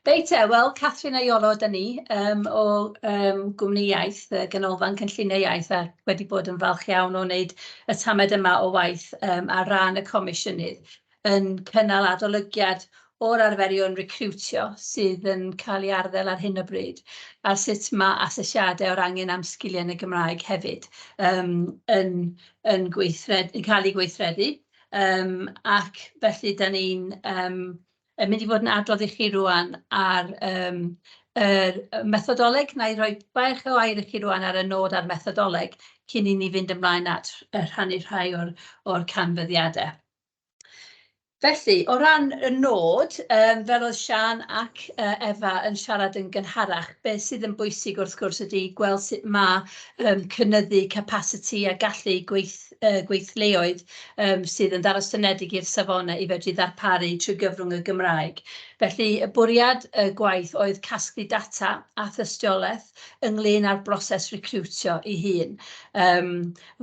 Reit te, wel Catrin a Iolo 'da ni yym o yym Gwmni Iaith, y Ganolfan Cynllunio Iaith, a wedi bod yn falch iawn o wneud y tamed yma o waith yym ar ran y Comisiynydd yn cynnal adolygiad o'r arferion recriwtio sydd yn cael ei arddel ar hyn o bryd, a sut ma' asesiadau o'r angen am sgiliau yn y Gymraeg hefyd yym yn yn gweithred- yn cael eu gweithredu. Yym ac felly dan ni'n yym yn mynd i fod yn adrodd i chi rŵan ar yym yr methodoleg. Wna i roi bach o air i chi rŵan ar y nod a'r methodoleg cyn i ni fynd ymlaen at rhannu rhai o'r o'r canfyddiadau. Felly, o ran y nod, yym fel oedd Siân ac yy Efa yn siarad yn gynharach, beth sydd yn bwysig wrth gwrs ydy gweld sut ma' yym cynyddu capasiti a gallu gweith- yy gweithleoedd yym sydd yn ddarostyngedig i'r safonau i fedru ddarparu trwy gyfrwng y Gymraeg. Felly, y bwriad y gwaith oedd casglu data a thystiolaeth ynglyn â'r broses recriwtio ei hun. Yym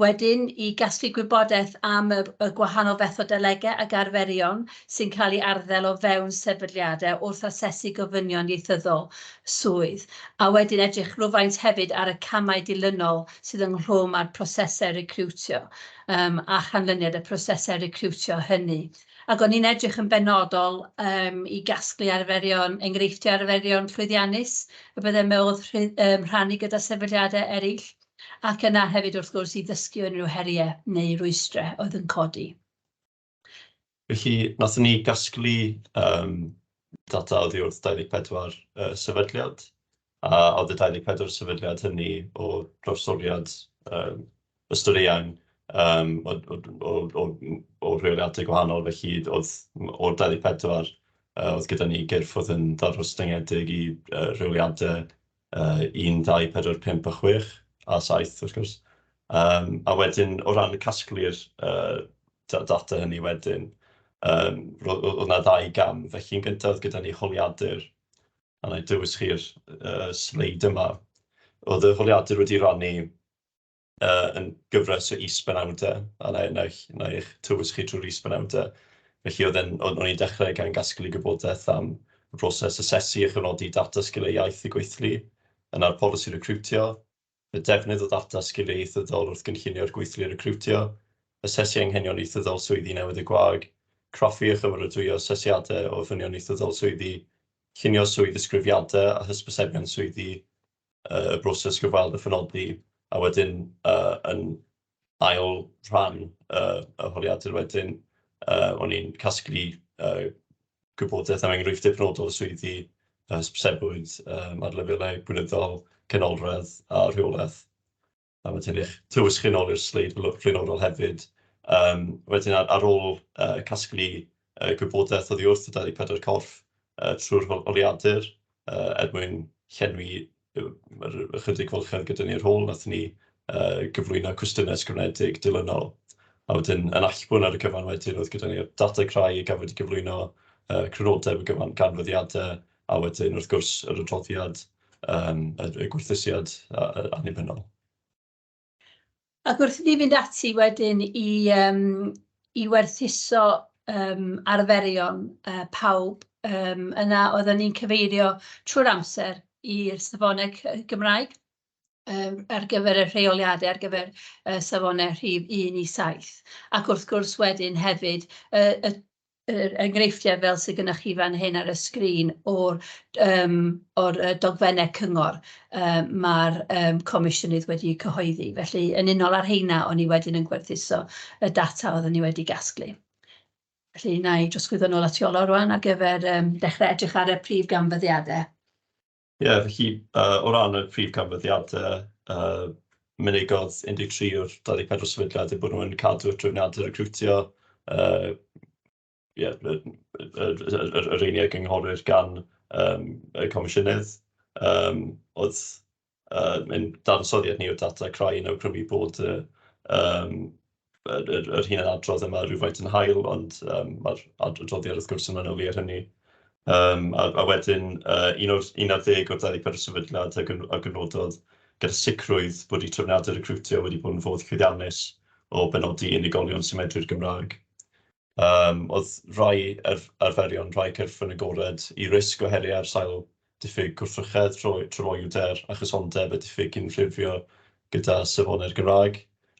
wedyn, i gasglu gwybodaeth am y y gwahanol fethodolegau ac arferion sy'n cael eu arddel o fewn sefydliadau wrth asesu gofynion ieithyddol swydd, a wedyn edrych rywfaint hefyd ar y camau dilynol sydd ynghlwm â'r prosesau recriwtio, yym a chanlyniad y prosesau recriwtio hynny. Ac o'n i'n edrych yn benodol yym i gasglu arferion, enghreifftiau arferion llwyddiannus y byddai modd rhannu gyda sefydliadau eraill. Ac yna hefyd wrth gwrs i ddysgu unrhyw heriau neu rwystrau oedd yn codi. Felly, wnaethon ni gasglu yym data oddi wrth 24 sefydliad, a oedd y 24 sefydliad hynny o drawstoriad yym ystod eang yym o o o o rheoliadau gwahanol, felly oedd o'r 24 oedd gyda ni gyrff oedd yn ddarostyngedig i rheoliadau 1, 2, 4, 5 a 6, a 7 wrth gwrs. Yym a wedyn o ran casglu'r data hynny wedyn, yym oedd 'na ddau gam. Felly yn gyntaf oedd gyda ni holiadur, a wna i dywys chi'r sleid yma. Oedd y holiadur wedi rannu yn gyfres o is-benawdau, a wna i wna i wna i eich tywys chi trwy'r is-benawdau. Felly oedd e'n o'n i'n dechrau gan gasglu gwybodaeth am y broses asesu a chofnodi data sgiliau iaith y gweithlu, yna'r polisi recriwtio, y defnydd o ddata sgiliau ieithyddol wrth gynllunio'r gweithlu recriwtio, asesu anghenion ieithyddol swyddi newydd a gwag, craffu a chymeradwyo asesiadau o ofynion ieithyddol swyddi, llunio swydd-ddisgrifiadau a hysbysebion swyddi, y broses gyfweld a phenodi, a wedyn yn ail rhan y holiadur wedyn, o'n i'n casglu gwybodaeth am enghreifftiau penodol o swyddi hysbysebwyd ar lefelau gweinyddol, canolradd a rheolaeth. A wedyn eich tywys chi nôl i'r sleid flaenorol hefyd. Yym wedyn ar ar ôl casglu gwybodaeth oddi wrth y 24 corff trwy'r holiadur er mwyn llenwi yr ychydig fylchau gyda ni ar ôl, wnaethon ni gyflwyno cwestiynau ysgrifenedig dilynol. A wedyn yn allbwn ar y cyfan wedyn oedd gyda ni'r data crai a gafwyd ei gyflwyno, crynodeb o gyfan ganfyddiadau, a wedyn wrth gwrs yr adroddiad, yym y y gwerthusiad annibynnol. Ac wrth i ni fynd ati wedyn i yym i werthuso yym arferion pawb, yym yna oedden ni'n cyfeirio trwy'r amser i'r safonau Gymraeg yym ar gyfer y rheoliadau, ar gyfer y safonau rhif 1 i 7. Ac wrth gwrs wedyn hefyd y y yr enghreifftiau fel sydd gennych chi fan hyn ar y sgrin o'r yym o'r yy dogfennau cyngor yy ma'r yym Comisiynydd wedi cyhoeddi. Felly yn unol â'r rheina o'n i wedyn yn gwerthuso y data oedden ni wedi gasglu. Felly wna i drosglwyddo nôl at Iolo rŵan ar gyfer yym dechrau edrych ar y prif ganfyddiadau. Ie, felly o ran y prif ganfyddiadau, mynegodd 13 o'r 24 sefydliad eu bod nhw yn cadw'r trefniadau recriwtio, ie, y rheini a gynghorir gan y Comisiynydd. Yym oedd ein dadansoddiad ni o'r data crai yn awgrymu bod y yym yr yr yr hunan-adrodd yma rywfaint yn hael, ond yym ma'r adroddiad wrth gwrs yn manylu ar hynny. Yym a a wedyn un o'r 11 o'r 24 sefydliad a a gyfnododd gyda sicrwydd bod eu trefniadau recriwtio wedi bod yn fodd llwyddiannus o benodi unigolion sy'n medru'r Gymraeg. Oedd rhai arferion, rhai cyrff yn agored i risg o heriau ar sail diffyg gwrthrychedd, tryloywder a chysondeb a diffyg cydymffurfio gyda safonau'r Gymraeg.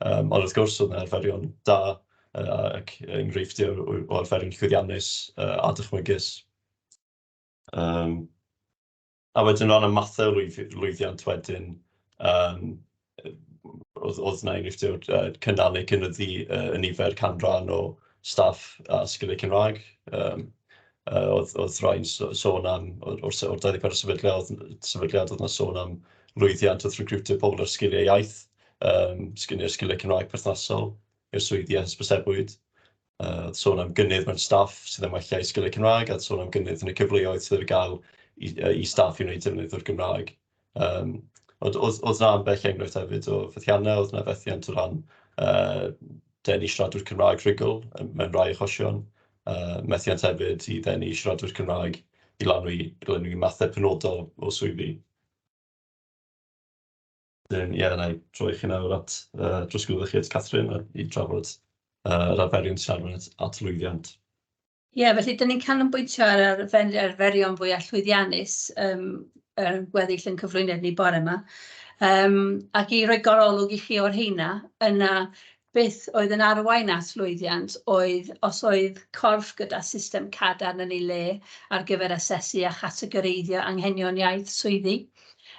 Ond wrth gwrs, oedd yna arferion da ac enghreifftiau o arferion llwyddiannus a dychmygus. A wedyn o ran y mathau o lwyddiant wedyn, oedd 'na enghreifftiau o cynnal neu cynyddu y nifer canran o staff a sgiliau Cymraeg. Oedd rhai'n sôn am, o'r 24 sefydliad, oedd 'na sôn am lwyddiant wrth recriwtio pobl ar sgiliau iaith, sgiliau Cymraeg perthnasol i'r swyddi a hysbysebwyd. Oedd sôn am gynnydd mewn staff sydd yn wella eu sgiliau Cymraeg, a sôn am gynnydd yn y cyfleoedd sydd ar gael i staff i wneud defnydd o'r Gymraeg. Ond oedd 'na ambell enghraifft hefyd o fethiannau, oedd 'na fethiant o ran denu siaradwyr Cymraeg rhugl mewn rhai achosion, methiant hefyd i ddenu siaradwyr Cymraeg i lanwi mathau penodol o swyddi. Wedyn, ie, wna i droi chi nawr at, drosglwyddo chi at Catrin i drafod yr arferion sy'n arwain at lwyddiant. Ie, felly dan ni'n canolbwyntio ar arferion fwyaf llwyddiannus yr gweddill yn cyflwyniad ni bore yma. Ac i roi gorolwg i chi o'r rheina, yna beth oedd yn arwain at lwyddiant oedd os oedd corff gyda system cadarn yn ei le ar gyfer asesu a chategoreiddio anghenion iaith swyddi.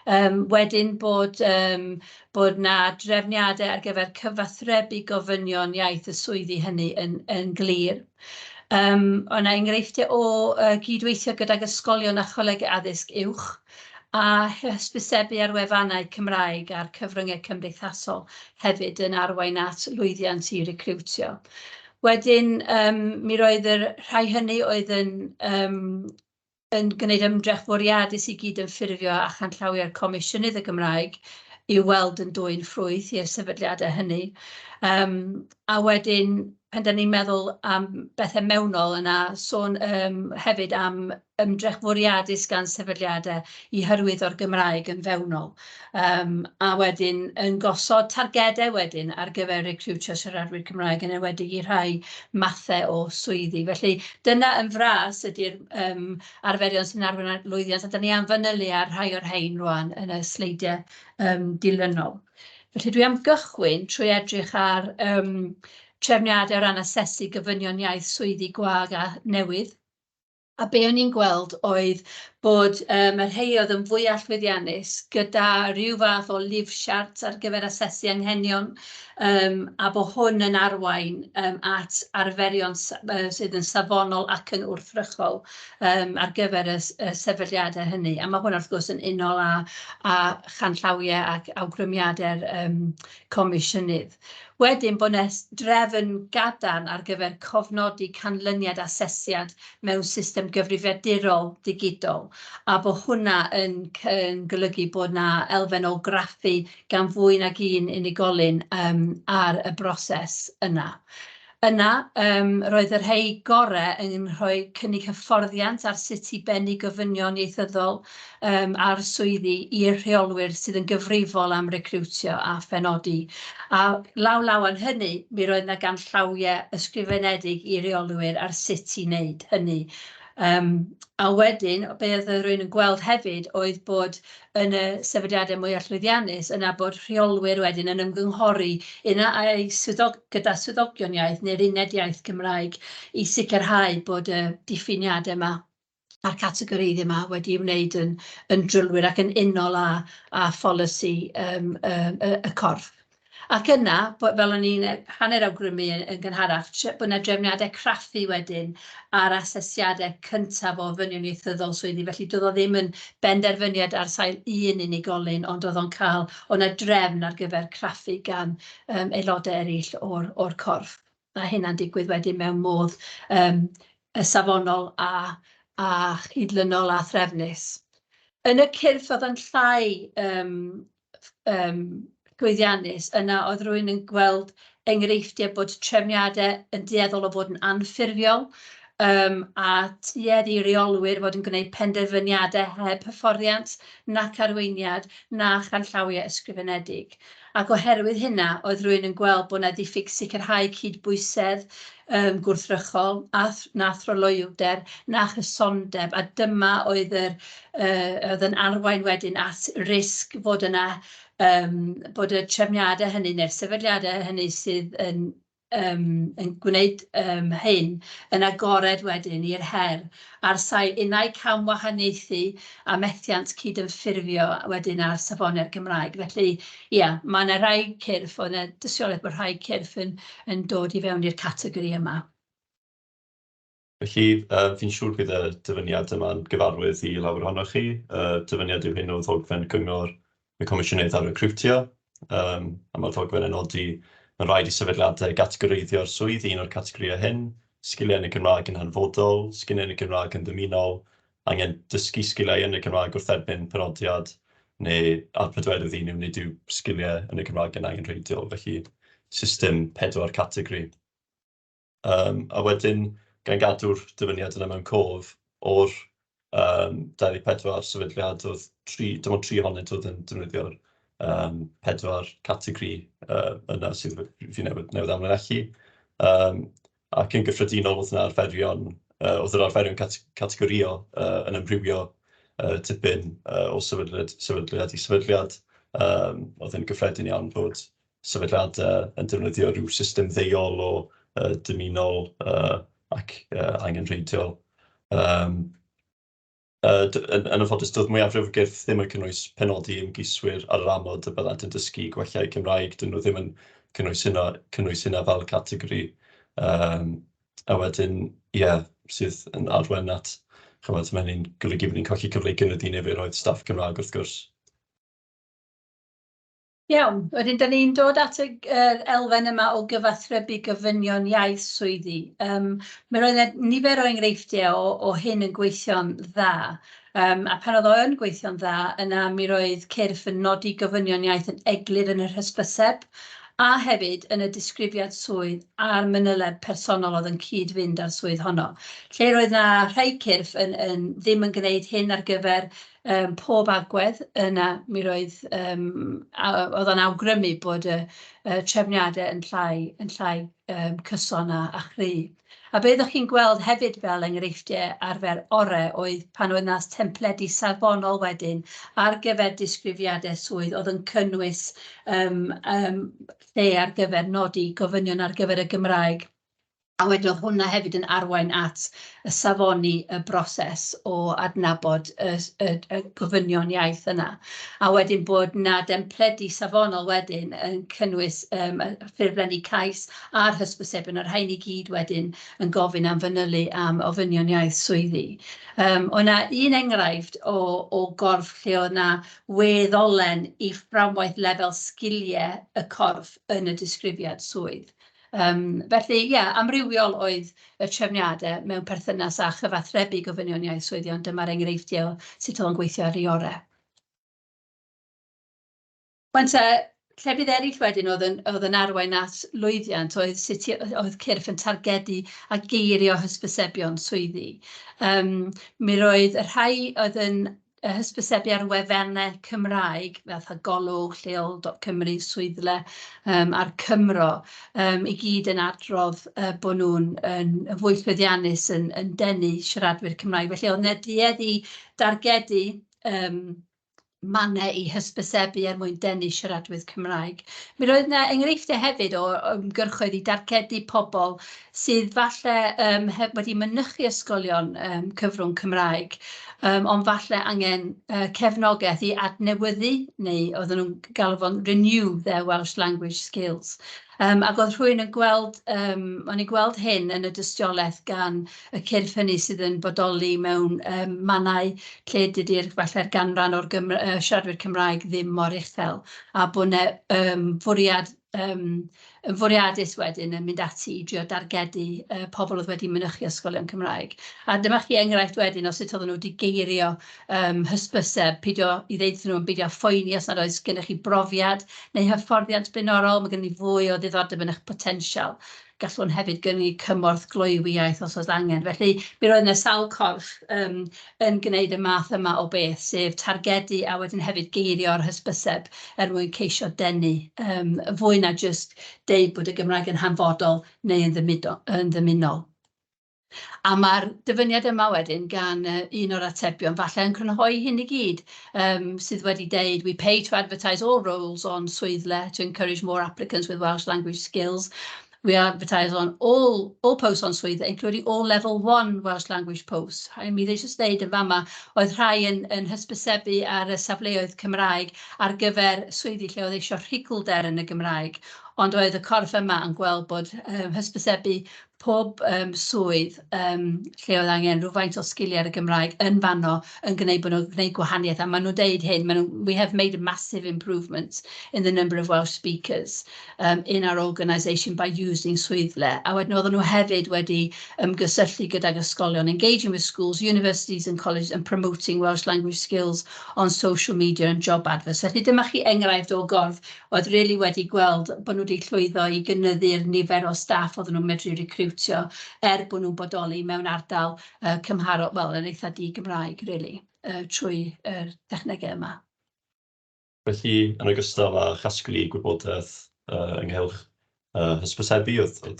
Wedyn bod 'na drefniadau ar gyfer cyfathrebu gofynion iaith y swyddi hynny yn glir. O' 'na enghreifftiau o gydweithio gydag ysgolion a cholegau addysg uwch a hysbysebu ar wefannau Cymraeg a'r cyfryngau cymdeithasol hefyd yn arwain at lwyddiant i recriwtio. Wedyn mi roedd y rhai hynny oedd yn gwneud ymdrech fwriadus i gydymffurfio â chanllawiau'r Comisiynydd y Gymraeg i'w weld yn dwyn ffrwyth i'r sefydliadau hynny. A wedyn, pan dan ni'n meddwl am bethau mewnol yna, sôn hefyd am ymdrech fwriadus gan sefydliadau i hyrwyddo'r Gymraeg yn fewnol. A wedyn yn gosod targedau wedyn ar gyfer recriwtio siaradwyr Cymraeg, yn enwedig i rhai mathau o swyddi. Felly dyna yn fras ydy'r arferion sy'n arwain at lwyddiant, a dan ni am fanylu ar rhai o'r rhain rŵan yn y sleidiau dilynol. Felly dwi am gychwyn trwy edrych ar trefniadau o ran asesu gofynion iaith swyddi gwag a newydd. A be o'n i'n gweld oedd bod y rhai oedd yn fwyaf llwyddiannus gyda rhyw fath o life chart ar gyfer asesu anghenion, a bod hwn yn arwain at arferion sydd yn safonol ac yn wrthrychol ar gyfer y sefydliadau hynny. A mae hwn wrth gwrs yn unol â chanllawiau ac awgrymiadau'r Comisiynydd. Wedyn bod 'na drefn gadarn ar gyfer cofnodi canlyniad asesiad mewn system gyfrifiadurol digidol, a bod hwnna yn golygu bod 'na elfen o graffu gan fwy nag un unigolyn ar y broses yna. Yna, roedd y rhai gorau yn rhoi cynnig hyfforddiant ar sut i bennu gofynion ieithyddol ar swyddi i'r rheolwyr sydd yn gyfrifol am recriwtio a phenodi. A law law yn hynny, mi roedd 'na ganllawiau ysgrifenedig i reolwyr ar sut i wneud hynny. A wedyn, be oedd rhywun yn gweld hefyd oedd bod yn y sefydliadau mwyaf llwyddiannus yna bod rheolwyr wedyn yn ymgynghori una ai gyda swyddogion iaith neu'r uned iaith Gymraeg i sicrhau bod y diffiniadau yma a'r categoreiddiau yma wedi wneud yn drylwyr ac yn unol â pholisi y corff. Ac yna, fel o'n i'n hanner awgrymu yn gynharach, bod 'na drefniadau craffu wedyn ar asesiadau cyntaf o ofynion ieithyddol swyddi. Felly doedd o ddim yn benderfyniad ar sail un unigolyn, ond oedd o'n cael, oedd 'na drefn ar gyfer craffu gan aelodau eraill o'r corff. A hynna'n digwydd wedyn mewn modd safonol a chydlynol a threfnus. Yn y cyrff oedd yn llai llwyddiannus, yna oedd rhywun yn gweld enghreifftiau bod trefniadau yn dueddol o fod yn anffurfiol. A tuedd i reolwyr fod yn gwneud penderfyniadau heb hyfforddiant nac arweiniad na chanllawiau ysgrifenedig. Ac oherwydd hynna, oedd rhywun yn gweld bod 'na ddiffyg sicrhau cydbwysedd gwrthrychol a na thryloywder na chysondeb, a dyma oedd yr oedd yn arwain wedyn at risg fod yna bod y trefniadau hynny neu'r sefydliadau hynny sydd yn gwneud hyn yn agored wedyn i'r her ar sail unai camwahaniaethu a methiant cydymffurfio wedyn ar safonau'r Gymraeg. Felly ia, mae 'na rai cyrff, oedd 'na dystiolaeth bod rhai cyrff yn dod i fewn i'r categori yma. Felly, fi'n siŵr bydd y dyfyniad yma'n gyfarwydd i lawer ohonoch chi. Dyfyniad yw hyn o ddogfen Cyngor y Comisiynydd ar Recriwtio, a mae'r ddogfen yn nodi mae'n rhaid i sefydliadau gategoreiddio'r swydd i un o'r categorïau hyn: sgiliau yn y Gymraeg yn hanfodol, sgiliau yn y Gymraeg yn ddymunol, angen dysgu sgiliau yn y Gymraeg wrth dderbyn penodiad, neu a'r pedwerydd un yw nid yw sgiliau yn y Gymraeg yn angenrheidiol. Felly system pedwar categori. A wedyn, gan gadw'r dyfyniad yna mewn cof, o'r 24 sefydliad, oedd dim ond 3 ohonynt oedd yn defnyddio'r pedwar categori yna sydd fi newydd amlinellu. Ac yn gyffredinol, oedd yna arferion, oedd yr arferion categorio yn amrywio tipyn o sefydliad i sefydliad. Oedd yn gyffredin iawn bod sefydliadau yn defnyddio rhyw system ddeuol o dymunol ac angenrheidiol. Yn anffodus, doedd mwyafrif o gyrff ddim yn cynnwys penodi ymgeiswyr ar yr amod y byddant yn dysgu gwella eu Cymraeg. Dyn nhw ddim yn cynnwys hynna fel categori. A wedyn, ie, sydd yn arwain at, chymod, mae hynny'n golygu bod ni'n colli cyfle i gynyddu niferoedd staff Cymraeg, wrth gwrs. Iawn, wedyn dan ni'n dod at y elfen yma o gyfathrebu gofynion iaith swyddi. Mi roedd 'na nifer o enghreifftiau o hyn yn gweithio'n dda. A pan oedd o yn gweithio'n dda, yna mi roedd cyrff yn nodi gofynion iaith yn eglur yn yr hysbyseb a hefyd yn y disgrifiad swydd a'r manyleb personol oedd yn cyd-fynd â'r swydd honno. Lle roedd 'na rhai cyrff yn ddim yn gwneud hyn ar gyfer pob agwedd, yna mi roedd oedd o'n awgrymu bod y trefniadau yn llai cyson a chry. A be ddech chi'n gweld hefyd fel enghreifftiau arfer orau oedd pan oedd 'na templedi safonol wedyn ar gyfer disgrifiadau swydd oedd yn cynnwys lle ar gyfer nodi gofynion ar gyfer y Gymraeg. A wedyn oedd hwnna hefyd yn arwain at y safoni y broses o adnabod y gofynion iaith yna. A wedyn bod 'na dempledi safonol wedyn yn cynnwys y ffurflenni cais a'r hysbysebion, a'r rhain i gyd wedyn yn gofyn am fanylu am ofynion iaith swyddi. O' 'na un enghraifft o gorff lle oedd 'na we-ddolen i fframwaith lefel sgiliau y corff yn y disgrifiad swydd. Felly ie, amrywiol oedd y trefniadau mewn perthynas â chyfathrebu gofynion iaith swyddi, ond dyma'r enghreifftiau o sut oedd o'n gweithio ar ei orau. Wan te, llefydd eraill wedyn oedd yn arwain at lwyddiant oedd sut oedd cyrff yn targedu a geirio hysbysebion swyddi. Mi roedd y rhai oedd yn hysbysebu ar wefannau Cymraeg, fatha Golwg, lleol.cymru, Swyddle a'r Cymro, i gyd yn adrodd bod nhw'n yn fwy llwyddiannus yn denu siaradwyr Cymraeg. Felly oedd 'na duedd i dargedu mannau i hysbysebu er mwyn denu siaradwyr Cymraeg. Mi roedd 'na enghreifftiau hefyd o ymgyrchoedd i dargedu pobl sydd falle wedi mynychu ysgolion cyfrwng Cymraeg, ond falle angen cefnogaeth i adnewyddu, neu oedden nhw'n galw fo'n renew their Welsh language skills. Ac oedd rhywun yn gweld, o'n i'n gweld hyn yn y dystiolaeth gan y cyrff hynny sydd yn bodoli mewn mannau lle dydy'r falle'r ganran o'r siaradwyr Cymraeg ddim mor uchel, a bod 'na fwriad yn fwriadus wedyn yn mynd ati i drio dargedu pobl oedd wedi mynychu ysgolion Cymraeg. A dyma chi enghraifft wedyn o sut oedden nhw wedi geirio hysbyseb, pidio i ddeud nhw yn beidio â phoeni os nad oes gennych chi brofiad neu hyfforddiant blaenorol, mae gen i fwy o ddiddordeb yn eich potensial. Gallwn hefyd gynnig cymorth gloywi iaith os oes angen. Felly mi roedd yna sawl corff yn gwneud y math yma o beth, sef targedu a wedyn hefyd geirio'r hysbyseb er mwyn ceisio denu fwy na jyst deud bod y Gymraeg yn hanfodol neu yn ddymunol. A ma'r dyfyniad yma wedyn gan un o'r atebion falle yn crynhoi hyn i gyd, sydd wedi deud, "We pay to advertise all roles on Swyddle to encourage more applicants with Welsh language skills. We advertise on all posts on Swyddle, including all level 1 Welsh language posts." A mi ddweud jyst ddeud yn fama, oedd rhai yn hysbysebu ar y safleoedd Cymraeg ar gyfer swyddi lle oedd eisiau rhuglder yn y Gymraeg, ond oedd y corff yma yn gweld bod hysbysebu pob swydd lle oedd angen rhywfaint o sgiliau ar y Gymraeg yn fanno yn gwneud bod nhw'n gwneud gwahaniaeth. A maen nhw'n deud hyn, maen nhw, "We have made massive improvements in the number of Welsh speakers in our organisation by using Swyddle." A wedyn oedden nhw hefyd wedi ymgysylltu gydag ysgolion, engaging with schools, universities and colleges and promoting Welsh language skills on social media and job adverts. Felly dyma chi enghraifft o gorff oedd really wedi gweld bod nhw wedi llwyddo i gynyddu'r nifer o staff oedden nhw'n medru recriwtio er bod nhw'n bodoli mewn ardal cymharol, wel, yn eitha di-Gymraeg, really, trwy yr technegau yma. Felly, yn ogystal â chasglu gwybodaeth ynghylch hysbysebu,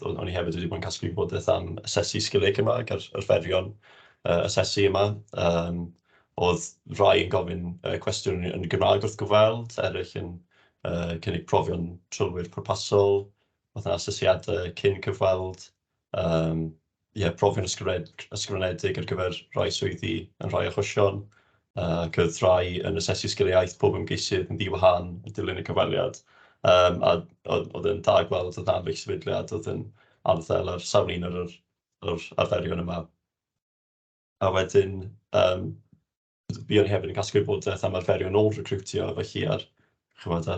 o'n i hefyd wedi bod yn casglu gwybodaeth am asesu sgiliau Cymraeg a'r arferion asesu yma. Oedd rhai yn gofyn cwestiwn yn Gymraeg wrth gyfweld, eraill yn cynnig profion trylwyr pwrpasol, oedd yna asesiadau cyn cyfweld, ie, profion ysgrifenedig ar gyfer rhai swyddi yn rhai achosion, ac oedd rhai yn asesu sgiliau iaith pob ymgeisydd yn ddiwahân yn dilyn y cyfweliad. A oedd yn dda gweld oedd ambell sefydliad oedd yn arddel ar sawl un o'r arferion yma. A wedyn, buon ni hefyd yn casglu gwybodaeth am arferion ôl recrwtio, felly ar, chymod,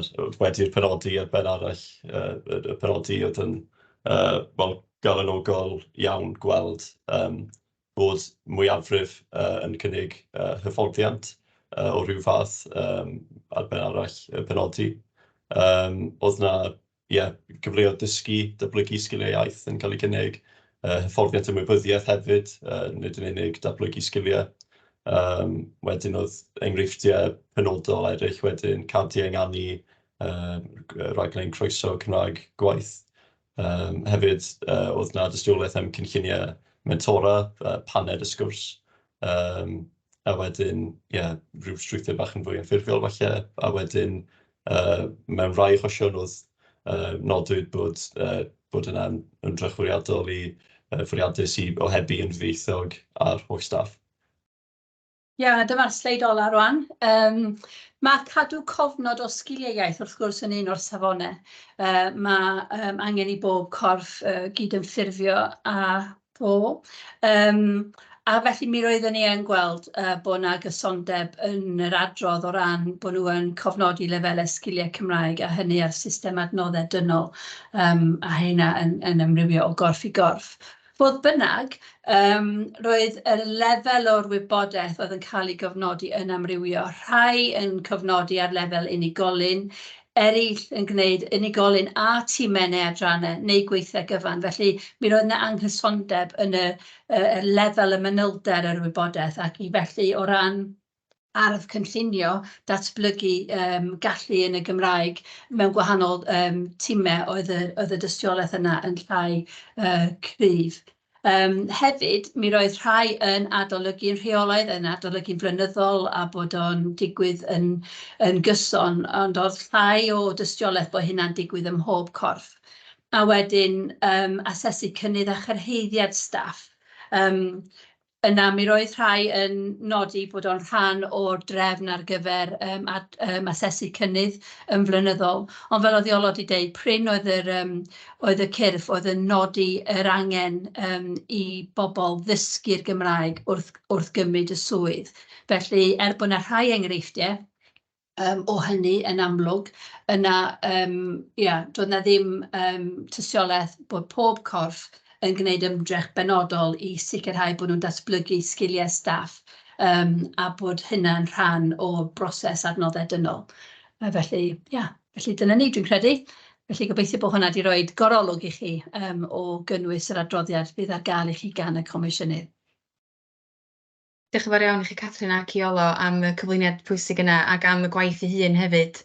wedi'r penodi ar ben arall y penodi, oedd yn wel, galonogol iawn gweld bod mwyafrif yn cynnig hyfforddiant o ryw fath ar ben arall y penodi. Oedd 'na, ie, gyfleoedd dysgu, datblygu sgiliau iaith yn cael ei cynnig, hyfforddiant ymwybyddiaeth hefyd, nid yn unig datblygu sgiliau. Wedyn oedd enghreifftiau penodol eraill wedyn, cardiau ynganu, rhaglen croeso Cymraeg gwaith. Hefyd, oedd 'na dystiolaeth am cynlluniau mentora, paned y sgwrs, a wedyn, ie, rhyw strwythur bach yn fwy anffurfiol falle, a wedyn mewn rhai achosion oedd nodwyd bod yna ymdrech fwriadol i fwriadus i ohebu yn ddwyieithog â'r holl staff. Ie, dyma'r sleid ola rwan. Mae cadw cofnod o sgiliau iaith wrth gwrs yn un o'r safonau. Mae angen i bob corff gydymffurfio â fo. A felly mi roeddwn ni yn gweld bod 'na gysondeb yn yr adrodd o ran bod nhw yn cofnodi lefelau sgiliau Cymraeg a hynny ar system adnoddau dynol, a hynna yn amrywio o gorff i gorff. Fodd bynnag, roedd y lefel o'r wybodaeth oedd yn cael ei gofnodi yn amrywio. Rhai yn cofnodi ar lefel unigolyn, eraill yn gwneud unigolyn a tîmau neu adrannau neu gweithiau gyfan. Felly mi roedd yna anghysondeb yn y lefel y manylder yr wybodaeth, ac i felly o ran arf cynllunio datblygu gallu yn y Gymraeg mewn gwahanol tîmau, oedd y dystiolaeth yna yn llai cryf. Hefyd, mi roedd rhai yn adolygu'n rheolaidd, yn adolygu'n flynyddol a bod o'n digwydd yn gyson, ond oedd llai o dystiolaeth bod hynna'n digwydd ym mhob corff. A wedyn asesu cynnydd a chyrhaeddiad staff. Yna mi roedd rhai yn nodi bod o'n rhan o'r drefn ar gyfer asesu cynnydd yn flynyddol. Ond fel oedd Iolo wedi deud, prin oedd y cyrff oedd yn nodi yr angen i bobl ddysgu'r Gymraeg wrth gymryd y swydd. Felly, er bod yna rhai enghreifftiau o hynny yn amlwg, yna ia, doedd 'na ddim tystiolaeth bod pob corff yn gwneud ymdrech benodol i sicrhau bod nhw'n datblygu sgiliau staff a bod hynna'n rhan o broses adnoddau dynol. Felly, ia, felly dyna ni, dwi'n credu. Felly gobeithio bod hwnna 'di roid gorolwg i chi o gynnwys yr adroddiad fydd ar gael i chi gan y Comisiynydd. Diolch yn fawr iawn i chi Catrin ac Iolo am y cyflwyniad pwysig yna ac am y gwaith ei hun hefyd.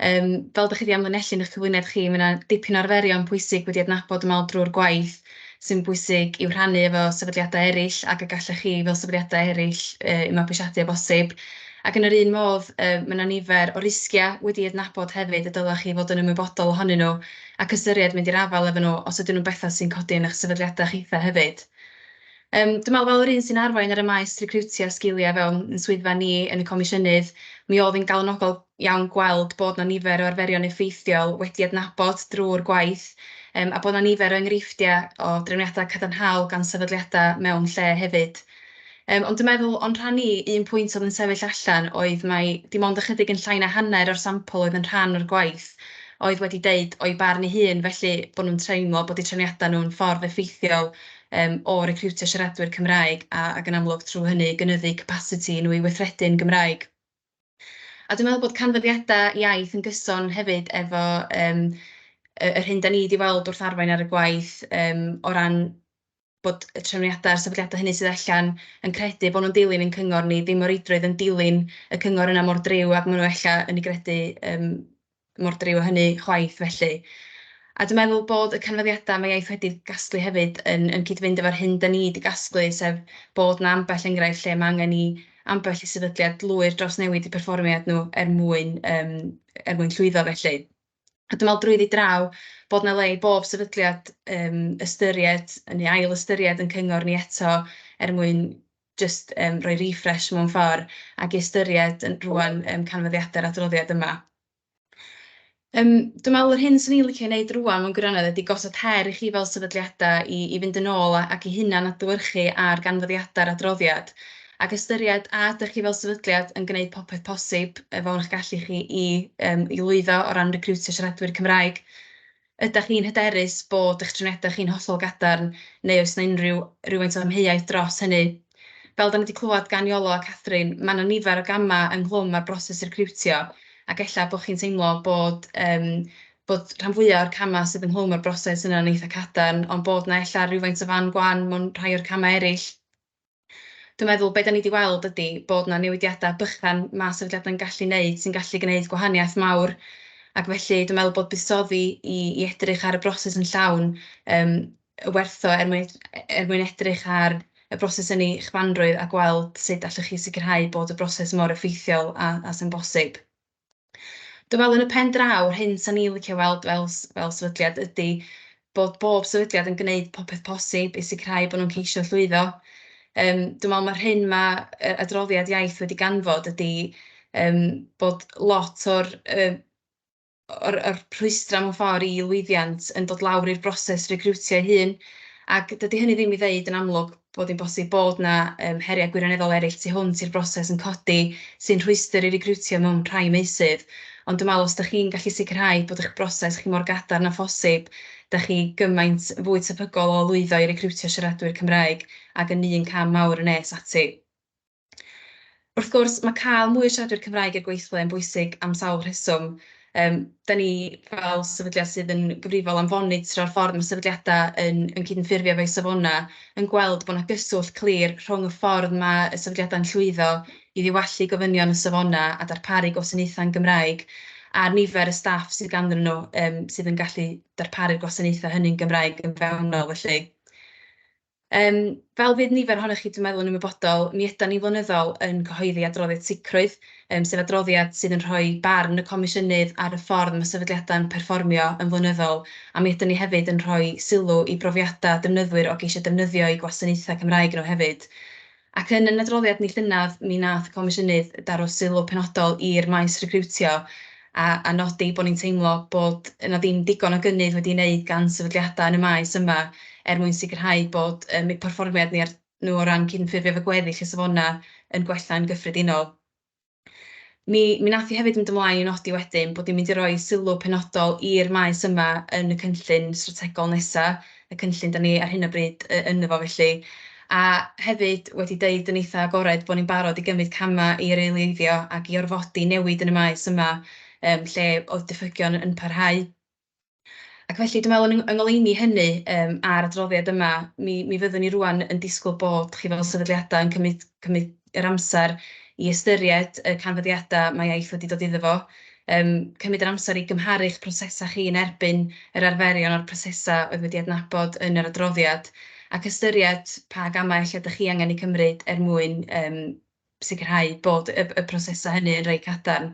Fel dach chi 'di amlinellu yn eich cyflwyniad chi, ma' 'na dipyn o arferion pwysig wedi adnabod dwi'n meddwl drwy'r gwaith sy'n bwysig i'w rhannu efo sefydliadau eraill ac y gallech chi fel sefydliadau eraill eu mabwysiadu o bosib. Ac yn yr un modd ma' 'na nifer o risgiau wedi adnabod hefyd y dylech chi fod yn ymwybodol ohonyn nhw ac ystyried mynd i'r afael efo nhw os ydyn nhw'n bethau sy'n codi yn eich sefydliadau chitha hefyd. Dwi'n meddwl fel yr un sy'n arwain ar y maes recriwtio sgiliau fewn yn swyddfa ni yn y Comisiynydd, mi oedd hi'n galonogol iawn gweld bod 'na nifer o arferion effeithiol wedi adnabod drwy'r gwaith, a bod 'na nifer o enghreifftiau o drefniadau cadarnhaol gan sefydliadau mewn lle hefyd. Ond dwi'n meddwl o'n rhan i, un pwynt oedd yn sefyll allan oedd mai dim ond ychydig yn llai na hanner o'r sampl oedd yn rhan o'r gwaith oedd wedi deud o'i barn ei hun, felly bod nhw'n teimlo bod eu trefniadau nhw'n ffordd effeithiol o recriwtio siaradwyr Cymraeg a, ac yn amlwg trwy hynny gynyddu capasiti nhw i weithredu yn Gymraeg. A dwi'n meddwl bod canfyddiadau iaith yn gyson hefyd efo yr hyn dan ni 'di weld wrth arwain ar y gwaith o ran bod y trefniadau a'r sefydliadau hynny sydd allan yn credu bod nhw'n dilyn ein cyngor ni, ddim o reidrwydd yn dilyn y cyngor yna mor driw ac maen nhw ella yn ei gredu mor driw â hynny chwaith felly. A dwi'n meddwl bod y canfyddiadau mae iaith wedi gasglu hefyd yn cyd-fynd efo'r hyn dan ni 'di gasglu, sef bod 'na ambell enghraifft lle ma' angen i ambell i sefydliad lwyr drawsnewid eu perfformiad nhw er mwyn llwyddo felly. A dwi'n meddwl drwyddi draw bod 'na le i bob sefydliad ystyried neu ail ystyried ein cyngor ni eto er mwyn jyst rhoi refresh mewn ffordd ac i ystyried yn rŵan canfyddiadau'r adroddiad yma. Dwi'n meddwl yr hyn 'swn i'n licio wneud rŵan mewn gwirionedd ydi gosod her i chi fel sefydliadau i fynd yn ôl ac i hunan adlewyrchu ar ganfyddiadau'r adroddiad ac ystyried a ydych chi fel sefydliad yn gwneud popeth posib efo eich gallu chi i lwyddo o ran recriwtio siaradwyr Cymraeg. Ydych chi'n hyderus bod eich trefniadau chi'n hollol gadarn neu oes 'na unrhyw rywfaint o amheuaeth dros hynny? Fel dan ni 'di clywed gan Iolo a Catrin, ma' 'na nifer o gamau ynghlwm â'r broses recriwtio ac ella bod chi'n teimlo bod rhan fwya o'r camau sydd ynghlwm â'r broses yna'n eitha cadarn, ond bod 'na ella rywfaint o fan gwan mewn rhai o'r camau eraill. Dwi'n meddwl be dan ni 'di weld ydi bod 'na newidiadau bychan ma' sefydliadau'n gallu wneud sy'n gallu gwneud gwahaniaeth mawr, ac felly dwi'n meddwl bod buddsoddi i edrych ar y broses yn llawn y werth o er mwyn edrych ar y broses yn ei chyfanrwydd a gweld sut allwch chi sicrhau bod y broses mor effeithiol a sy'n bosib. Dwi'n meddwl yn y pen draw, yr hyn 'sa ni'n licio weld fel sefydliad ydi bod bob sefydliad yn gwneud popeth posib i sicrhau bod nhw'n ceisio llwyddo. Dwi'n meddwl mae'r hyn ma' adroddiad iaith wedi ganfod ydi bod lot o'r rhwystrau mewn ffordd i lwyddiant yn dod lawr i'r broses recriwtio ei hun, ac dydy hynny ddim i ddeud yn amlwg bod hi'n bosib bod 'na heriau gwirioneddol eraill tu hwnt i'r broses yn codi sy'n rhwystr i recriwtio mewn rhai meysydd, ond dwi'n meddwl os dach chi'n gallu sicrhau bod eich broses chi mor gadarn â phosib, dach chi gymaint fwy tebygol o lwyddo i recriwtio siaradwyr Cymraeg ac yn un cam mawr yn nes ati. Wrth gwrs, ma' cael mwy o siaradwyr Cymraeg i'r gweithle yn bwysig am sawl rheswm. Dan ni fel sefydliad sydd yn gyfrifol am fonitro'r ffordd mae sefydliadau yn cydymffurfio efo'u safonau yn gweld bod 'na gyswllt clir rhwng y ffordd ma' y sefydliadau'n llwyddo i ddiwallu gofynion y safonau a darparu gwasanaethau'n Gymraeg a'r nifer y staff sydd ganddyn nhw sydd yn gallu darparu'r gwasanaethau hynny'n Gymraeg yn fewnol felly. Fel fydd nifer ohonoch chi dwi'n meddwl yn ymwybodol, mi ydan ni flynyddol yn cyhoeddi adroddiad sicrwydd, sef adroddiad sydd yn rhoi barn y Comisiynydd ar y ffordd mae sefydliadau'n perfformio yn flynyddol, a mi ydan ni hefyd yn rhoi sylw i brofiadau defnyddwyr o geisio defnyddio eu gwasanaethau Cymraeg nhw hefyd. Ac yn yn adroddiad ni llynedd, mi nath y Comisiynydd daro sylw penodol i'r maes recriwtio a nodi bod ni'n teimlo bod yna ddim digon o gynnydd wedi wneud gan sefydliadau yn y maes yma er mwyn sicrhau bod eu perfformiad ni nhw o ran cydymffurfio efo gweddill y safonau yn gwella'n gyffredinol. Mi nath hi hefyd mynd ymlaen i nodi wedyn bod ni'n mynd i roi sylw penodol i'r maes yma yn y cynllun strategol nesa, y cynllun dan ni ar hyn o bryd ynddo fo felly, a hefyd wedi deud yn eitha agored bod ni'n barod i gymryd camau i reoleiddio ac i orfodi newid yn y maes yma lle oedd diffygion yn parhau. Ac felly dwi'n meddwl yng ngoleuni hynny a'r adroddiad yma, mi mi fyddwn ni rŵan yn disgwyl bod chi fel sefydliadau yn cymryd cymryd yr amser i ystyried y canfyddiadau mae iaith wedi dod iddo fo, cymryd yr amser i gymharu'ch prosesau chi yn erbyn yr arferion a'r prosesau oedd wedi adnabod yn yr adroddiad, ac ystyried pa gamau ella dach chi angen eu cymryd er mwyn sicrhau bod y y prosesau hynny yn rhai cadarn.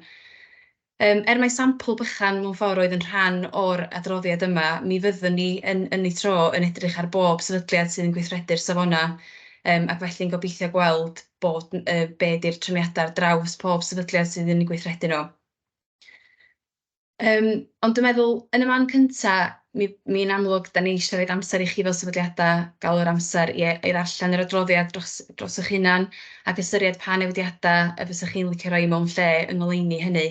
Er mai sampl bychan mewn ffordd oedd yn rhan o'r adroddiad yma, mi fyddwn ni yn yn ei tro yn edrych ar bob sefydliad sydd yn gweithredu'r safonau, ac felly'n gobeithio gweld bod be 'di'r trefniadau ar draws pob sefydliad sydd yn eu gweithredu nhw. Ond dwi'n meddwl yn y man cynta, mi mi'n amlwg 'dan ni eisiau rhoid amser i chi fel sefydliadau gael yr amser i i ddarllen yr adroddiad dros dros eich hunan ac ystyried pa newidiadau y fysech chi'n licio rhoi mewn lle yng ngoleuni hynny.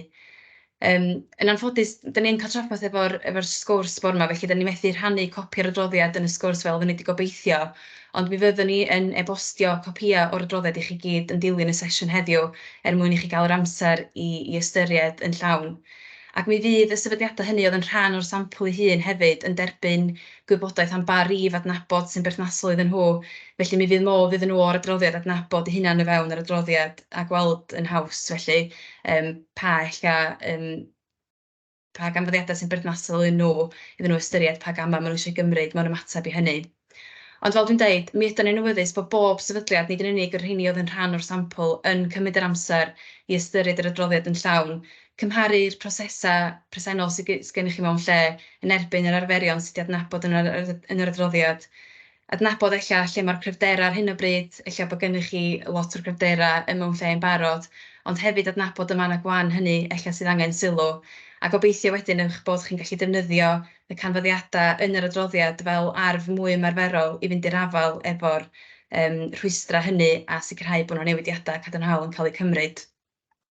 Yn anffodus, dan ni'n cael trafferth efo'r efo'r sgwrs bore 'ma, felly dan ni methu rhannu copi o'r adroddiad yn y sgwrs fel oedden ni 'di gobeithio, ond mi fyddwn ni yn e-bostio copïau o'r adroddiad i chi gyd yn dilyn y sesiwn heddiw er mwyn i chi gael yr amser i i ystyried yn llawn. Ac mi fydd y sefydliadau hynny oedd yn rhan o'r sampl ei hun hefyd yn derbyn gwybodaeth am ba rif adnabod sy'n berthnasol iddyn nhw, felly mi fydd modd iddyn nhw o'r adroddiad adnabod eu hunain o fewn yr adroddiad a gweld yn haws felly pa ella pa ganfyddiadau sy'n berthnasol iddyn nhw, iddyn nhw ystyried pa gamau maen nhw eisiau gymryd mewn ymateb i hynny. Ond fel dwi'n deud, mi ydan ni'n awyddus bod bob sefydliad, nid yn unig y rheini oedd yn rhan o'r sampl, yn cymryd yr amser i ystyried yr adroddiad yn llawn, cymharu'r prosesau presennol sy gennych chi mewn lle yn erbyn yr arferion sydd wedi adnabod yn yr yn yr adroddiad, adnabod ella lle mae'r cryfderau ar hyn o bryd, ella bod gennych chi lot o'r cryfderau yn mewn lle yn barod, ond hefyd adnabod y mannau gwan hynny ella sydd angen sylw, a gobeithio wedyn eich bod chi'n gallu defnyddio y canfyddiadau yn yr adroddiad fel arf mwy ymarferol i fynd i'r afael efo'r rhwystrau hynny a sicrhau bod 'na newidiadau cadarnhaol yn cael eu cymryd.